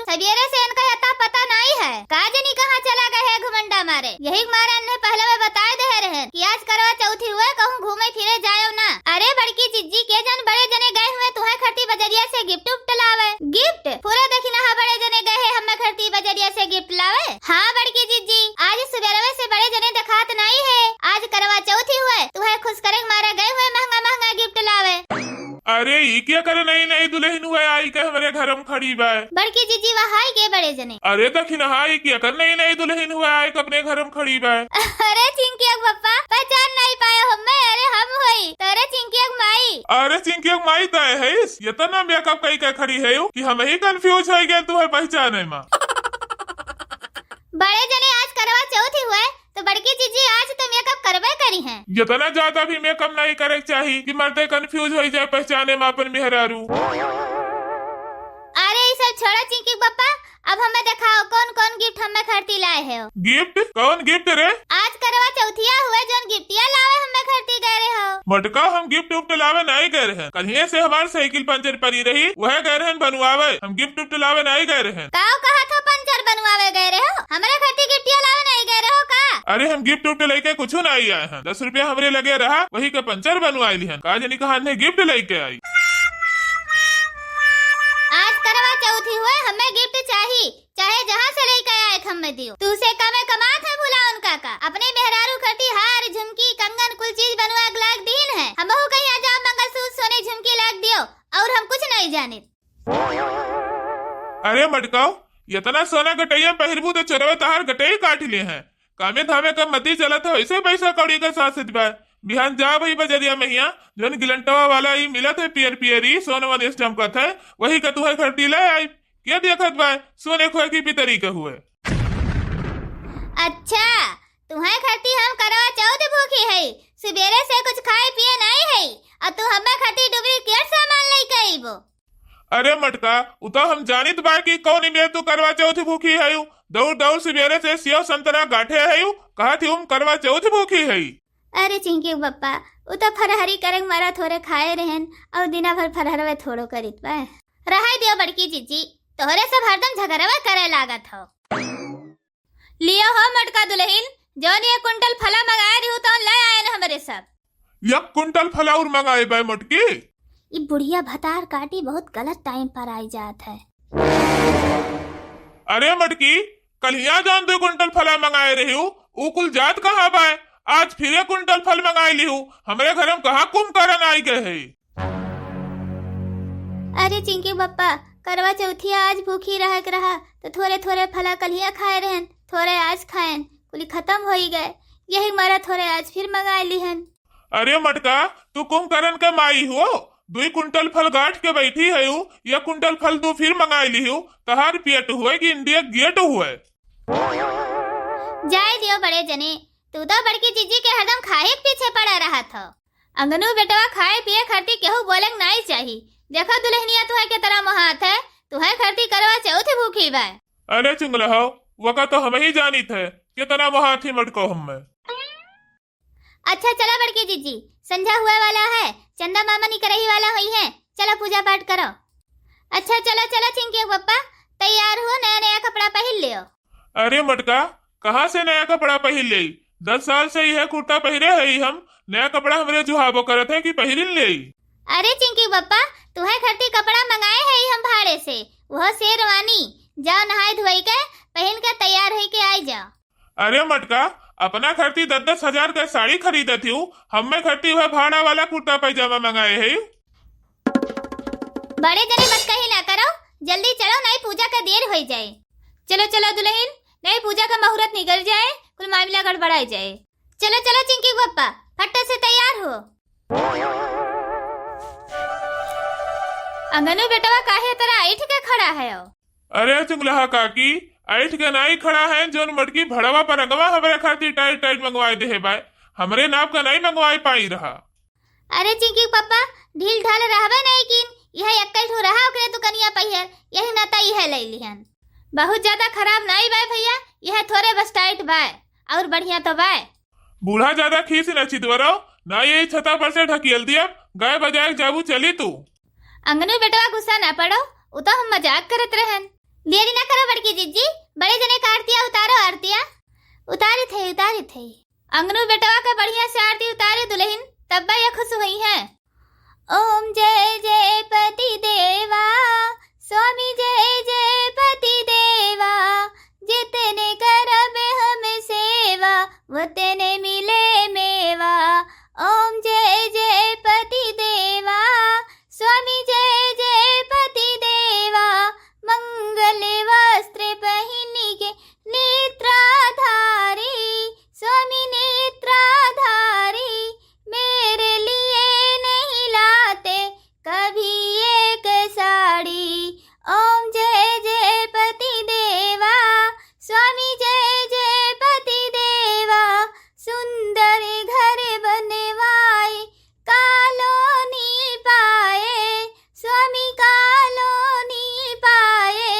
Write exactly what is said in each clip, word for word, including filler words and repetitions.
सबेरे से इनका अता पता नाई है, का जनी कहाँ चला गए है घुमंडा मारे। यही मारे इन्हें पहले वे बताए दे रहन कि आज करवा चौथी हुए, कहूँ घूमे फिरे जायो ना। अरे बड़की जिज्जी, के जान बड़े जने गए हुए तुहे खरती बजरिया से gift उफ्ट लावे। Gift? पूरा देखी ना, हाँ, बड़े जने गए हैं हमें खरती बजरिया से gift लावे। हाँ बड़की जिज्जी, आज सुबेरवे से बड़े जने देखात नाई है, आज करवा चौथी हुए, तुहे खुश करे मारे गए हुए महंगा महंगा gift लावे। अरे, ई क्या करे नई नई दुलहिन हुए आई के हमरे घर में खड़ी बा? बड़की जिज्जी, वह आई के बड़े जने? अरे दखिनहा, ई क्या करे नई नई दुलहिन हुए आई के अपने घर में खड़ी बा? अरे चिंकी के बप्पा, पहचान नाई पाए हमें? अरे हम होई, तोरे चिंकी के माई। अरे चिंकी के माई तय है, इतना makeup कई के खड़ी है कि हम ही confuse हो गए तुहे पहचाने में। बड़े जने आज करवा चौथी हुए, तो बड़की जिज्जी आज तो makeup करबे करी हैं। इतना ज्यादा भी makeup नहीं करे के चाही कि मर्दे confuse हो जाए पहचाने में अपन मेहरारू। अरे, ई सब छोड़ा चिंकी के बप्पा, अब हमें देखाओ कौन कौन gift हमें खरती लाए हो। Gift? कौन gift रे? आज करवा चौथिया हुए, जौन गिफ्टिया लावे हमें खरती गए रहे हो। मटका, हम gift उफ्ट लावे नहीं गए रहे, कल्हिये से हमार साइकिल पंचर पड़ी रही, वह गए रहन बनवावे, हम gift उफ्ट लावे नहीं गए रहे। काओ कहा था पंचर बनवावे गए रहे हो, हमरे खरती गिफ्टिया लावे नहीं गए रहे हो का? अरे हम gift उफ्ट लेके कुछ नहीं आए हैं, दस रुपया हमरे लगे रहा, वही के पंचर बनवाए लिहन, का जनी कहाँ ने gift लेके आई। आज करवा चौथी हुए, हमें gift चाही, चाहे जहाँ से लेके आए हमें दियो। तू से कमे कमात है भुला उनका का, अपने मेहरारू खरती हार, झुमकी, कंगन, कुल चीज बनवा के लाग दीन है। हमहू कहीं आज मंगलसूत्र सोने झुमकी लाग दियो, और हम कुछ नहीं जाने। अरे मटकाओ, इतना सोना गटैया पहिरबू तो चोरवे तहार गटई काट ले हैं। कामे धामे का मती चलत है, ऐसे पैसा कौड़ी का साथ बा। बिहान जा भाई बजरिया में हिया, जौन गिलंटवा वाला ई मिलत है पियर पियर ई, सोन वनिस चमकत है, वही का तुहे खरती ले आई। के देखत बा, सोने खोए की पितरी के हुए। अच्छा, तुहे खरती हम करवा चौथ भूखी है, सुबेरे से कुछ खाए पिए नहीं है, और तू हमें खरती duplicate सामान लेके आईबो। अरे मटका, उ तो हम जानित बा कि कौन में तू करवा चौथ भूखी है, दौड़ दौड़ सुबेरे से सेव संतरा गांठे है, कहा थी हम करवा चौथ भूखी है। अरे चिंकी के बप्पा, उ तो फरहरी करे मारा थोरे खाए रहन, और दिना भर फरहरवे थोड़ो करित बा। रहाई दियो बड़की जिज्जी, तोहरे सब हरदम झगड़वे करे लागत हो। लियो हो मोटका दुलहिन, जौन एक कुंटल फला मंगाए रही तौन ले आएन हमरे सब। एक कुंटल फला और मंगाए बा मोटकी? ई बुढ़िया भतार काटी बहुत गलत time पर आई जात है। अरे मोटकी, कल्हिया जौन दो कुंटल फला मंगाए रही, उ कुल जात कहाँ बा? आज फिर एक कुंटल फल मंगाए लिहू, हमरे घर में कहाँ कुंभकर्ण आई गए है? अरे चिंकी बप्पा, करवा चौथिया आज भूखी रहे के रहा, तो थोरे थोरे फला कल्हिया खाए रहन, थोरे आज खाएन, कुली खतम होई गए, यही मारा थोरे आज फिर मंगाए लिहन। अरे मटका, तू कुंभकर्ण के माई हो, दुई कुंटल फल गांठ के बैठी है, एक कुंटल फल तू फिर मंगाए लिहू, तहार पेट हुए कि India gate हुए? जाए दियो बड़े जने, तू तो बड़की जिज्जी के हरदम खाए के पीछे पड़ा रहत हो। अंगनू बेटवा, खाए पिए खातिर केहू बोले के नाई चाही। देखो दुल्हनिया तुहे के तरह मोहात है, तुहे खातिर करवा चौथ भूखी बा। अरे चुंगला हो, वका तो हम ही जानित है, कितना मोहात ही मटको हमें। अच्छा चला बड़की जिज्जी, संझा हुए वाला है, चंदा मामा निकरही वाला होई है, चला पूजा पाठ करो। अच्छा चला चला चिंकी बप्पा, तैयार हो, नया नया कपड़ा पहिर लियो। अरे मटका, कहाँ से नया कपड़ा पहिर ले? दस साल से यह कुर्ता पहिरे है हम, नया कपड़ा हमरे जुहाबो करत है कि पहिरिन ले। अरे चिंकी बप्पा, तुहे खरती कपड़ा मंगाए है हम भाड़े से, वह शेरवानी, जाओ नहाए धोई के पहन के तैयार होई के आई जाओ। अरे मटका, अपना खरती दस दस हजार के साड़ी खरीदत हूँ, हमें खरती वह भाड़ा वाला कुर्ता पैजामा मंगाए है। बड़े जने बतकही ना करो, जल्दी चलो, नहीं पूजा का देर होई जाए। चलो चलो दुल्हन, नहीं पूजा का मुहूर्त निकल जाए, कुल मामला गड़बड़ाई जाए। चलो चलो चिंकी बप्पा, फट्टे से तैयार हो। अंगनू बेटवा काहे तरह ऐठ के खड़ा है हो? अरे चुंगलहा काकी, ऐठ के नाई खड़ा है, जौन मटकी भड़वा पर अंगवा हमरे खातिर tight tight मंगवाए देहे बाय, हमरे नाप का नाई मंगवाए पाई रहा। अरे चिंकी के पप्पा, ढील ढाल रहबे नहीं कीन, यह एक्कल ठो रहा ओकरे दुकनिया पहियर, यही नाता यह ले लिहन। बहुत ज्यादा खराब नाई बाय भैया, यह थोरे बस tight बाय, और बढ़िया तो बाय। बूढ़ा ज्यादा खीस न चितवरो, ना यही छता पर से ढकेल दिया, गाय बजाए जाबू चली तू। अंगनू बेटवा गुस्सा ना पड़ो, उ तो हम मजाक करत रहन। देरी ना करो बड़की जिज्जी, बड़े जने का आरतिया उतारो, आरतिया। उतारित है, उतारित है। अंगनू बेटवा का बढ़िया से आरती उतारे दुलहिन, तब्बा ये खुश हुई है। ओम जय जय पति देवा, स्वामी जय जय पति देवा, जितने करब हम सेवा, वतने मिले मेवा। ओम जय जय पति देवा, स्वामी जय जय पति देवा, मंगल वस्त्र पहिन के नेत्राधारी, स्वामी नेत्राधारी, मेरे लिए नहीं लाते कभी एक साड़ी। ओम जय जय पति देवा, स्वामी जय जय पति देवा, सुंदर घर बनवाए, कालोनी पाए, स्वामी कालोनी पाए,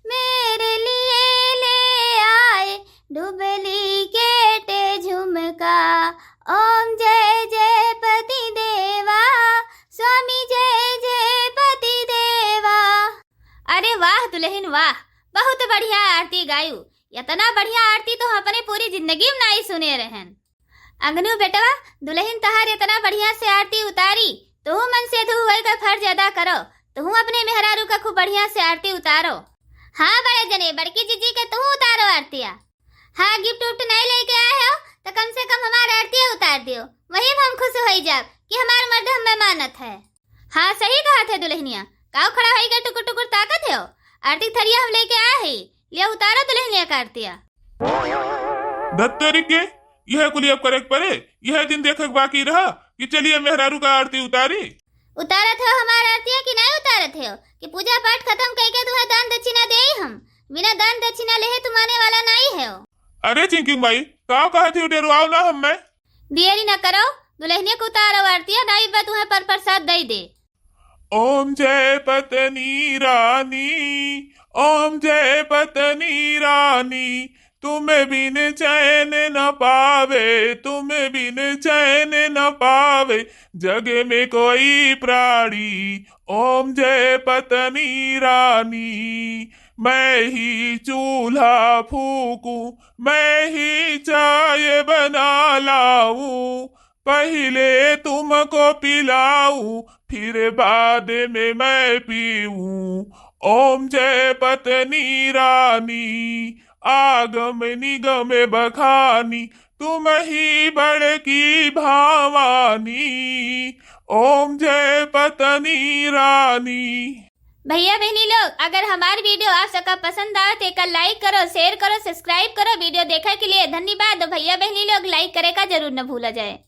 मेरे लिए ले आए डुप्लीकेट झुमका। ओम जय जय पति देवा, स्वामी जय जय पति देवा। अरे वाह दुलहिन वाह, बहुत बढ़िया आरती गायू। इतना बढ़िया आरती तो हम अपने पूरी जिंदगी में नाई सुने रहन। अंगनू बेटवा, दुलहिन तहार इतना बढ़िया से आरती उतारी, तुहू मन से धू होए का फर्ज अदा करो, तुहू अपने मेहरारू का खूब बढ़िया से आरती उतारो। हाँ बड़े जने, बड़की जिज्जी के तुहू उतारो आरतिया। हाँ, गिफ्ट उफ्ट नहीं लेके आए हो तो कम से कम हमार आरतिया उतार दियो, वही में हम खुश होई जाब कि हमार मर्द हमें मानत है। हाँ सही कहत है दुलहिनिया, काव खड़ा होई के टुकुर टुकुर ताकत है हो? आरती थरिया हम लेके आए ही, लिया उतारो दुलहिनिया का आरतिया। धत्तरी के, यह कुली अब करे के परे, यह दिन देखे के बाकी रहा कि चलिए मेहरारू का आरती उतारी। उतारत हो हमार आरतिया कि नहीं उतारत हो कि पूजा पाठ खत्म कई के तुम्हें दान दक्षिणा देई हम, बिना दान दक्षिणा लेहे तुम आने वाला नहीं हो। अरे चिंकी माई, काव कहत हो, डेरवाओ ना हमें। देरी न करो, दुलहिनिया के उतारो आरतिया, नाई बा तुम्हें पर प्रसाद दई दे। ओम जय पत्नी रानी, ओम जय पत्नी रानी, तुम बिन चैन न पावे, तुम बिन चैन न पावे, जग में कोई प्राणी। ओम जय पत्नी रानी, मैं ही चूल्हा फूकूं, मैं ही चाय बना लाऊं, पहिले तुमको पिलाऊं, फिर बाद में मैं पीऊं। ओम जय पत्नी रानी, आगम निगम बखानी, तुम ही बड़की भवानी। ओम जय पत्नी रानी। भैया बहनी लोग, अगर हमार वीडियो आप सबका पसंद आवे तो एकर like करो, share करो, subscribe करो। वीडियो देखे के लिए धन्यवाद। भैया बहनी लोग, like करे का जरूर न भूला जाए।